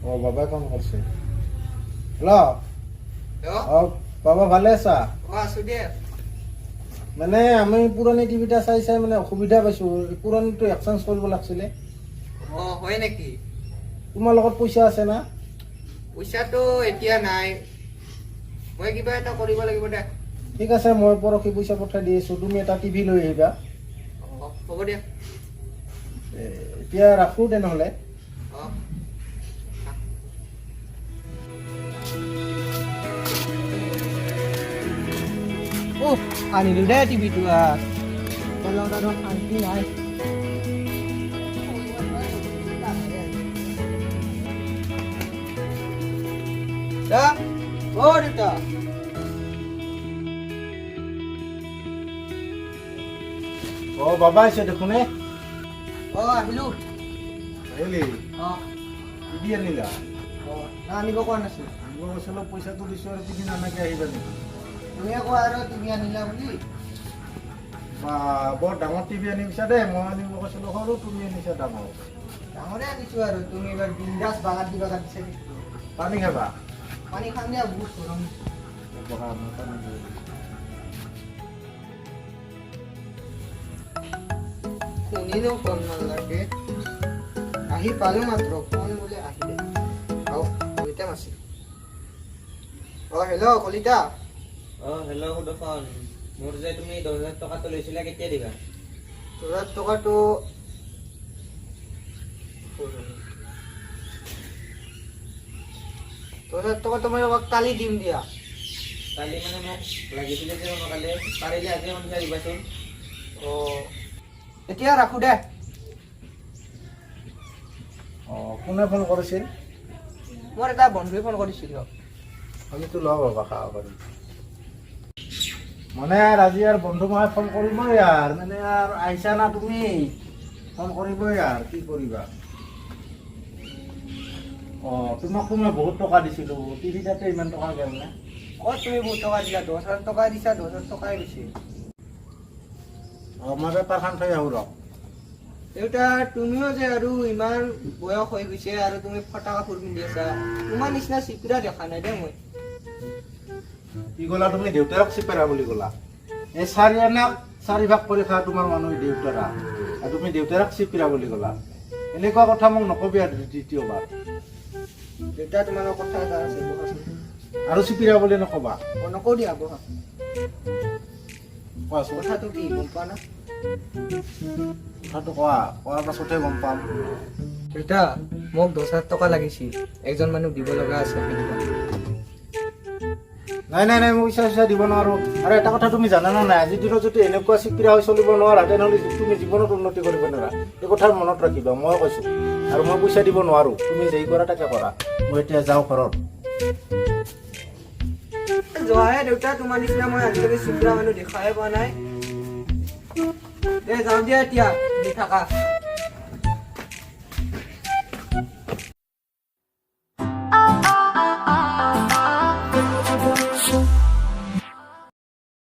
অ, বাবাই ফোন কৰিছে। হেল্ল'। অ বাবা, ভালে আছা? অ, আছো দে। মানে আমি পুৰণি টিভিটা চাই চাই মানে অসুবিধা পাইছো। পুৰণিটো এক্সচেঞ্জ কৰিব লাগিছিলে। অ, হয় নেকি? তোমাৰ লগত পইচা আছে না? পইচাটো এতিয়া নাই, মই কিবা এটা কৰিব লাগিব দে। ঠিক আছে, মই পৰহি পইচা পঠাই দি আছো। তুমি এটা টিভি লৈ আহিবা। অ, হ'ব দিয়া। এতিয়া ৰাখো তেনেহ'লে। অ। অ, আনিলো দে টিভিটো। তোৰ লগত আৰু শান্তি নাই। দা, অ দেউতা। অ বাবা, আহিছে দেখোন এ। অ, আহিলো। আহিলি? অ। টিভি আনিলা? অ, না আনিব কোৱা নাছিল? আনিব কৈছিলো, পইচাটো দিছো আৰু টিভি নানাকে আহিবা নেকি? তুমিয়ে কোৱা আৰু টিভি আনিলা বুলি। বা, বৰ ডাঙৰ টিভি আনিছা দেই। মই আনিব কৈছিলো সৰু, তুমি আনিছা ডাঙৰ। ডাঙৰে আনিছো আৰু তুমি এইবাৰ বিন্দাছ বাগান দিবা কাটিছে। পানী খাবা? পানী খাম দিয়া, বহুত গৰম। বহা, মই পানী দি আছো। শুনিলেও ফোন নালাগে। আহি পালো মাত্ৰ, ফোন বোলে আহিলে। অ, কলিতা মাছি। অ, হেল্ল' কলিতা। অ হেল্ল' সুদৰ্শন, মোৰ যে তুমি 10,000 টকাটো লৈছিলা, কেতিয়া দিবা? 10,000 টকাটো, 10,000 টকাটো মই তোমাক কালি দিম দিয়া। কালি মানে মোক লাগিছিলে যে সোনকালে, পাৰিলে আজি সন্ধিয়া দিবাচোন। অ, এতিয়া ৰাখো দে। অ, কোনে ফোন কৰিছিল? মোৰ এটা বন্ধুৱে ফোন কৰিছিল। আমিতো লওঁ বাবা, খাব পাৰিম। মানে আৰু আজি আৰু বন্ধু মহাই ফোন কৰিবই আৰু, মানে আৰু আহিছা না তুমি, ফোন কৰিবই আৰু, কি কৰিবা। অ, তোমাকতো মই বহুত টকা দিছিলো, টিভি তাতে ইমান টকা গ'ল নে? ক'ত তুমি বহুত টকা দিলা? 10,000 টকা দিছা, 10,000 টকাই বেছি। অ, মই পেপাৰখন থৈ আহোঁ ৰ। দেউতা, তুমিও যে আৰু ইমান বয়স হৈ গৈছে আৰু তুমি ফটা কাপোৰ পিন্ধি আছা। তোমাৰ নিচিনা চিকুৰা দেখা নাই দেই মই। কি ক'লা তুমি? দেউতাৰক চিপেৰা বুলি ক'লা? এই চাৰি আনাক চাৰি ভাগ কৰি খোৱা তোমাৰ মানুহ দেউতাৰা, আৰু তুমি দেউতাৰক চিপিৰা বুলি ক'লা? এনেকুৱা কথা মোক নকবি আৰু দ্বিতীয়বাৰ। দেউতা, তোমাৰ লগত কথা এটা আছে, বহাচোন। আৰু চিপিৰা বুলি নকবা। অ, নকওঁ দিয়া, বহা। কোৱাচোন। কথাটো কি গম পোৱা না? কথাটো কোৱা, কোৱাৰ পাছতহে গম পাম। দেউতা, মোক 10,000 টকা লাগিছিল, একজন মানুহ দিব লগা আছে সেনেকুৱা। নাই নাই নাই, মই পইচা চইচা দিব নোৱাৰো। আৰু এটা কথা তুমি জানা না নাই, আজিৰ দিনত যদি এনেকুৱা চিপিৰা হৈ চলিব নোৱাৰা, তেনেহ'লে তুমি জীৱনত উন্নতি কৰিব নোৱাৰা। এই কথা মনত ৰাখিবা, মই কৈছো। আৰু মই পইচা দিব নোৱাৰো, তুমি যেই কৰা তাকে কৰা। মই এতিয়া যাওঁ ঘৰত। যোৱাহে দেউতা, তোমাৰ নিচিনা মই আজিলৈকে চিকুৰা মানুহ দেখাই পোৱা নাই। দে, যাওঁ দিয়া এতিয়া, দি থাকা।